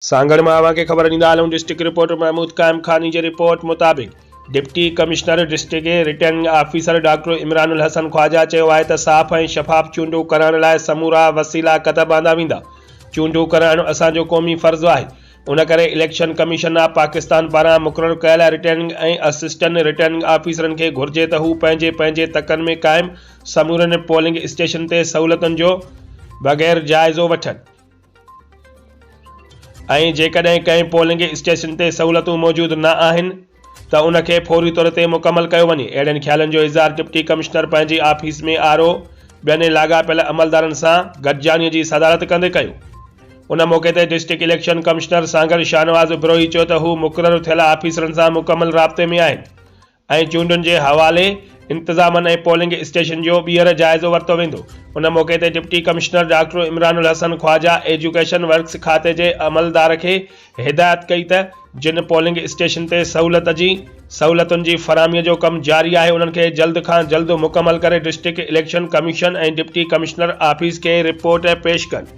سانگهڙ مان اوهان کي خبر ڏيندا هلون ڊسٽرڪٽ رپورٽر محمود قائم خاني جي رپورٽ مطابق deputy commissioner district returning officer doctor Imran ul Hassan Khawaja چيو آهي ته صاف ۽ شفاف چونڊون ڪرائڻ لاء سمورا وسيلا ڪتب آندا ويندا چونڊون ڪرائڻ اسان جو قومي فرض آهي ان ڪري اليڪشن ڪميشن آف پاڪستان پاران مقرر ڪيل رٽرننگ ۽ اسسٽنٽ رٽرننگ آفيسرن کي گهرجي ته هو پنهنجي پنهنجي تڪن ۾ قائم سمورن پولنگ اسٽيشن تي سهولتن جو بغير جائزو وٺن. ۽ جيڪڏهن ڪنهن پولنگ اسٽيشن تي سهولتون موجود نه آهن ته ان کي فوري طور تي مڪمل ڪيو وڃي. اهڙن خيالن جو اظهار ڊپٽي ڪمشنر پنهنجي آفيس ۾ آر او ٻين لاڳاپيل عملدارن سان گڏجاڻي جي صدارت ڪندي ڪيو. ان موقعي تي district election commissioner Sanghar Shahnawaz Brohi چيو ته هو مقرر ٿيل آفيسرن سان مڪمل رابطي ۾ آهن ۽ چونڊن جي حوالي انتظامن ۽ پولنگ اسٽيشن جو ٻيهر جائزو ورتو ويندو. ان موقعي تي deputy commissioner doctor Imran ul Hassan Khawaja education works کاتي جي عملدار کي هدايت ڪئي ته جن پولنگ اسٽيشن تي سهولت جي سهولتن جي فراهمي جو ڪم جاري آهي انهن کي جلد کان جلد مڪمل ڪري district election commission ۽ deputy commissioner office کي رپورٽ پيش ڪن.